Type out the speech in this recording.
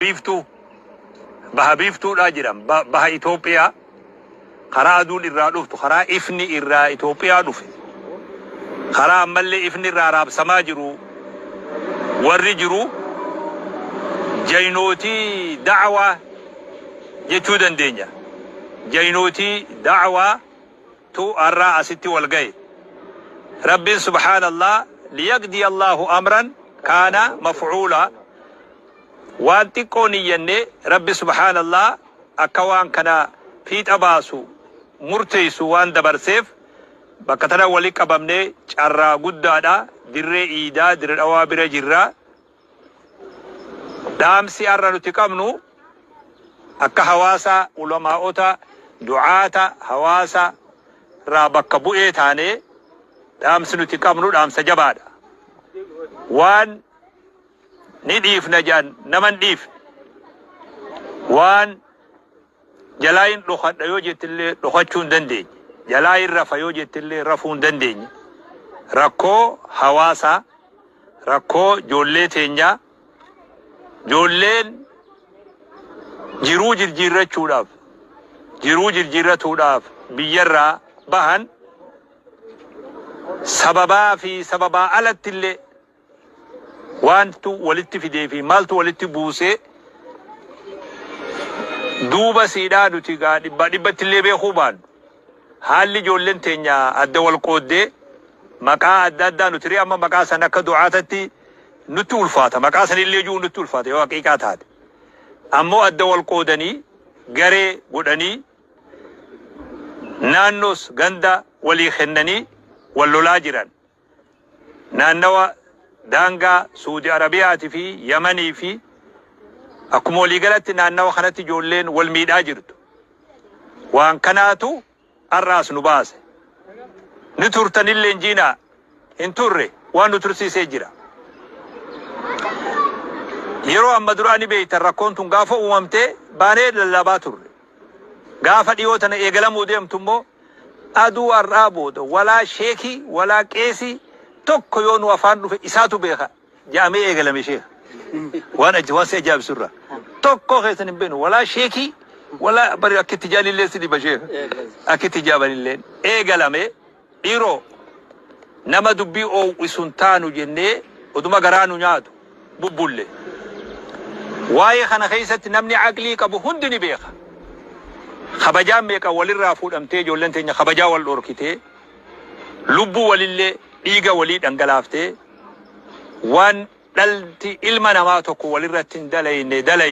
Biiftuu, baha biiftuudhaa jiran, baha Itoophiyaa, karaa aduun irraa dhuftu, karaa ifni irraa Itoophiyaa dhufe, karaa ammallee ifni irraa raabsamaa jiru warri jiru jaynootii da'awaa jechuu dandeenya. Jaynootii da'awaa tu har'aa asitti wal gahe. Rabbiin subhaanallah liyaqdiya Allahu amran kaana maf'uula. Waan xiqqoo niyyanne Rabbi subhaanallah akka waan kana fiixa baasu murteessu waan dabarseef bakka tana wali qabamne carraa guddaadha. Dirree iidaa Dirre Dhawaa bira jirra. Dhaamsi har'a nuti qabnu akka hawaasa ulamaa'ota du'aata hawaasa irraa bakka bu'ee taanee dhaamsi nuti qabnu dhaamsa jabaadha. Waan ni dhiifna jedhan nama hin dhiifne. Waan jalaa hin dhokadha yoo jettillee dhokachuu hin dandeenye. Jalaa hin rafa yoo jettillee rafuu hin dandeenye. Rakkoo hawaasaa, rakkoo ijoollee teenyaa, ijoolleen jiruu jirjiirrachuudhaaf, jiruu jirjiirratuudhaaf biyyarraa bahan sababaa fi sababaa alattillee Waantu walitti fidee fi maaltu walitti buusee duuba siidhaa nuti gaa dhibbaa dhibbatti illee beekuu baannu. Haalli ijoolleen teenya adda wal qooddee maqaa adda addaa nuti ree amma maqaa san akka du'aatatti nutti ulfaata. Maqaa san illee jiru nutti ulfaata yoo haqiiqaa taate. Ammoo adda wal qoodanii garee godhanii naannoos ganda walii kennanii wal lolaa jiran. Naannawa daangaa Suudi Arabiyaati fi Yamanii fi akkuma waliigalatti naannawa kanatti ijoolleen wal miidhaa jirtu. Waan kanaatu har'a as nu baase. Ni turtanillee hin jiinaa hin turre waan nu tursiisee jira. Yeroo amma duraa ni beektan rakkoon tun gaafa uumamte baanee lallabaa turre. Gaafa dhiyoo tana eegalamuu deemtu immoo Aduu har'aa booda walaa sheekii walaa qeesii tokko yoo nu afaan dhufe isaatu beeka ja'amee eegalame sheekh. Waan aji waan si ajaa'ibsu irraa. Tokko keessan hin beeknu walaa sheekii walaa bari akka itti jaalillee si dhiba sheekh. Akka itti jaabanillee eegalame dhiiroo nama dubbii oowwisu hin taanu jennee oduma garaa nu nyaatu bubbulle. Waa'ee kana keessatti namni aqlii qabu hundi ni beeka. Kabajaan meeqa walirraa fuudhamtee ijoolleen teenya kabajaa wal dhorkitee lubbuu walillee dhiiga walii dhangalaaftee waan dhalti ilma namaa tokko walirratti hin dalayne dalay.